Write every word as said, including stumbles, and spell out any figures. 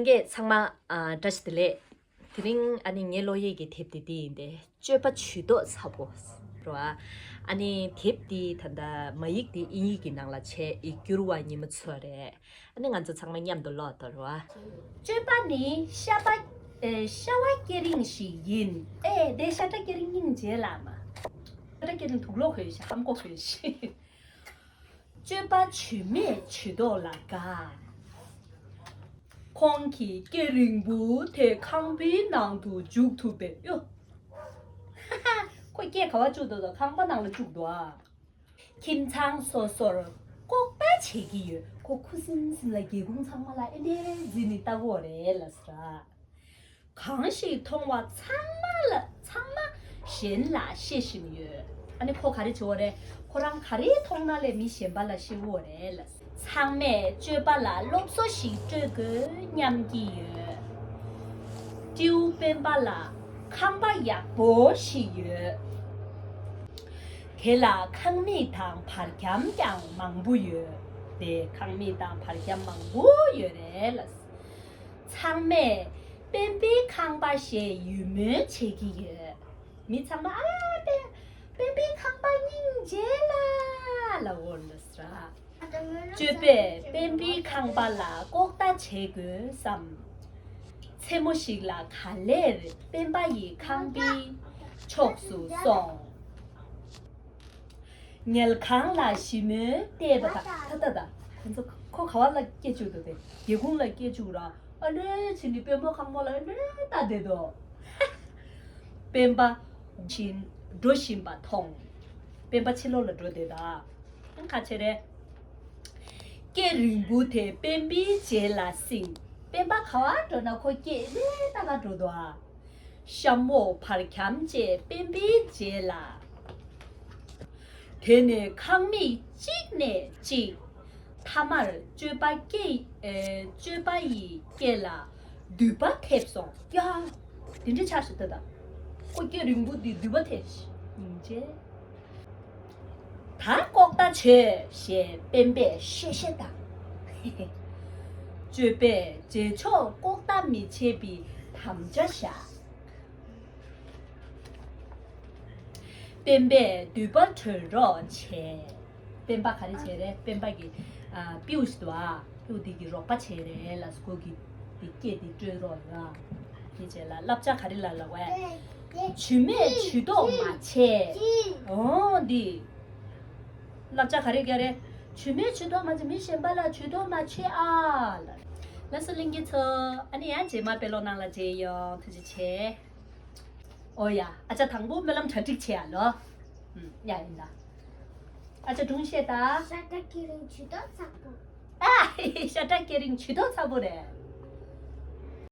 ལྷན་རྒྱས་ཚང་མ་ཨ་བཀྲ་ཤིས་བདེ་ལེགས། དེ་རིང་ཨ་ནི་ངའི་ཀློག་ཡས་ཀྱི་དེབ་དེ་འདི་ཡིན་ཏེ། སྤྱོད་པ་ཇུས་གཏོགས་ཚ་པོ་རེད་བ། ཨ་ནི་དེབ་འདི་ད་ལྟ་མ་ཡིག་འདི་དབྱིན་ཡིག་གི་ནང་ལ་བྱས་ཡིག་སྒྱུར་བ་ཉི་མ་མཚོ་རེད། ཨ་ནི་ང་ཚོ་ཚང་མ་མཉམ་དུ་ཀློག་དོ་རེད་བ། སྤྱོད་པ་ནི་ཤ་བ་ཨེ་ཤ་བ་སྐྱེ་རིམ་ཞིག་ཡིན། ཨེ་དེ་ཤ་ཁྲག་སྐྱེ་རིམ་སྙིང་རྗེ་ལ་མ། ཤ་ཁྲག་སྐྱེ་རིམ་དུག་ལོག་ཧོད་ཤིག་ཧམ་གོ་ཧོད་ཤིག་སྤྱོད་པ་ཇུས་མེད་ཇུས་གཏོགས་ལ་དགའ། ཁོང་གིས་སྐེ་རིང་པོ་དེ་ཁང་པའི་ནང་དུ་འཇུག་ཐུབ་པས་གཡོ། ཁོ་སྐེ་ག་བ་བཅུག་འདུག་ཁང་པ་ནང་ལ་བཅུག་འདུག་ཨ། ཁྱིམ་ཚང་སོ་སོར་ལྐོག་ལྟ་བྱེད་ཀྱི་ཡོད། ཁོ་ཁུ་སིམ་སིམ་ལ་སྒེའུ་ཁུང་ཚང་མ་ལ་ཨེ་འདྲས་འཛིན་ནས་ལྟ་གི་ཡོད་རེད་ལབ་ཟེར། གང་ཞིག་མཐོང་བ་ཚང་མ་ལ་ཚང་མ་གཞན་ལ་བཤད་བཞིན་ཡོད། ཨ་ནི་ཁོ་ག་རེ་བྱེད་ཀྱི་ཡོད་རེད། ཁོ་རང་ག་རེ་མཐོང་ན་ལས་མི་གཞན་པ་ལ་བཤད་ཀྱི་ཡོད་རེད་ལབ། ཚང་མས་སྤྱོད་པ་ལ་སློབ་གསོ་ཞིག་སྤྲོད་དགོས་སྙམ་གྱི་ཡོད། སྤྲེའུ་སྤེན་པ་ལ་ཁང་པ་ཡག་པོ་ཞིག་ཡོད། དེ་ལ་ཁང་མིག་དང་བར་ཁྱམས་ཀྱང་མང་པོ་ཡོད། དེ་ཁང་མིག་དང་བར་ཁྱམས་མང་པོ་ཡོད་རེད་ལ། ཚང་མས་སྤེན་པའི་ཁང་པ་ཞེས་ཡིད་སྨོན་བྱེད་ཀྱི་ཡོད། མི་ཚང་མ་ཨ་སྤེན་སྤེན་པའི་ཁང་པ་སྙིང་རྗེ་ལ་ལབ་ཡོད་ལ་ཟེར། སྤྱོད་པས་སྤེན་པའི་ཁང་པ་ལ་ལྐོག་ལྟ་བྱེད་དགོས་སམ། མཚན་མོ་ཞིག་ལ་ག་ལེར་སྤེན་པ་ཡི་ཁང་པའི་ཕྱོགས་སུ་སོང་། ཉལ་ཁང་ལ་ཞི་མོས་བལྟས་པ་དང་། ད་ད་ད། ཁོ་ཚོ་ཁོ་ག་བ་ལ་སྐད་བཅུག་འདུག་སྟེ། སྒེའུ་ཁུང་ལ་སྐད་བཅུག་ར། ཨ་ནེ་ཕྱིན་ནི་སྤེན་པ་ཁང་པ་ལ་ཨ་ནེ་ལྟ་བསྡད་འདུག་སྤེན་པ་ཕྱིན་འགྲོ་བཞིན་པ་མཐོང་། སྤེན་པ་ཕྱི་ལོགས་ལ་འགྲོ་བསྡད་ད། ཁ་ཆེ་རེད། སྐེ་རིང་པོ་དེ་སྤེན་པའི་རྗེས་ལ་བསྲིངས། སྤེན་པ་ག་བ་འགྲོ་ན་ཁོ་སྐེ་ལེ་ལྟ་ག་འགྲོ་འདུག་ཨ། གཤམ་འོག་བར་ཁྱམས་བཅས་སྤེན་པའི་རྗེས་ལ། དེ་ནས་ཁང་མིག་གཅིག་ནས་གཅིག་མཐའ་མར་སྤྱོད་པ་སྐེ་ཨེ་སྤྱོད་པ་ཡི་སྐེ་ལ་མདུད་པ་ཐེབས་སོང་། ཡ། དེ་འདྲའི་ཆགས་ཤིག་ལྟ་ད། ཁོ་སྐེ་རིང་པོ་འདི་མདུད་པ་ཐེབས་ཤིག་སྙིང་རྗེ། ད་ལྐོག་ལྟ་བྱོས་ཞེས་སྤེན་པས་གཤེ་གཤེ་བཏང་། སྤྱོད་པས་རྗེས་ཕྱོགས་ལྐོག་ལྟ་མི་བྱེད་པའི་དམ་བཅའ་བཞག་སྤེན་པས་མདུད་པ་གྲོལ་རོགས་བྱས། སྤེན་པ་ག་རེ་བྱས་རེད། སྤེན་པ་གི་ཨ་སྤྲེའུ་ཞིག་འདུག་ཨ། སྤྲེའུ་འདི་གི་རོགས་པ་བྱས་རེད་ལ། སྒོ་གི་འདི་སྐེ་འདི་བཀྲོལ་རོགས་ཡོད་ཨ། དེ་བྱས་ལ་བསླབ་བྱ་ག་རེ་ལ་ལབ་པས། ཇུས་མེད་ཇུས་གཏོགས་མ་བྱེད། འོ་འདི། བསླབ་བྱ་ག་རེ་རྒྱག་རེད། ཇུས་མེད་ཇུས་གཏོགས་མ་བྱེད། མི་གཞན་པ་ལ་ཇུས་གཏོགས་མ་བྱེད་ཨ་ལ། ལགས་སོ་ལྷན་རྒྱས་ཚོ། ཨ་ནི་ཡང་རྗེས་མ་དཔེ་ཀློག་ནང་ལ་མཇལ་ཡོང་། ཐུགས་རྗེ་ཆེ། ཨོ་ཡ། ཨ་ཅག་དང་པོ་སྨོན་ལམ་གྲ་སྒྲིག་བྱེད་ཡ་ལོ། ཨུམ། ཡ་ཡིན་ད། ཨ་ཅག་སྒྲུང་བཤད་ད། ཤ་ཁྲག་སྐྱེ་རིམ་ཇུས་གཏོགས་ཚ་པོ། ཨ། ཤ་ཁྲག་སྐྱེ་རིམ་ཇུས་གཏོགས་ཚ་པོ་རེད།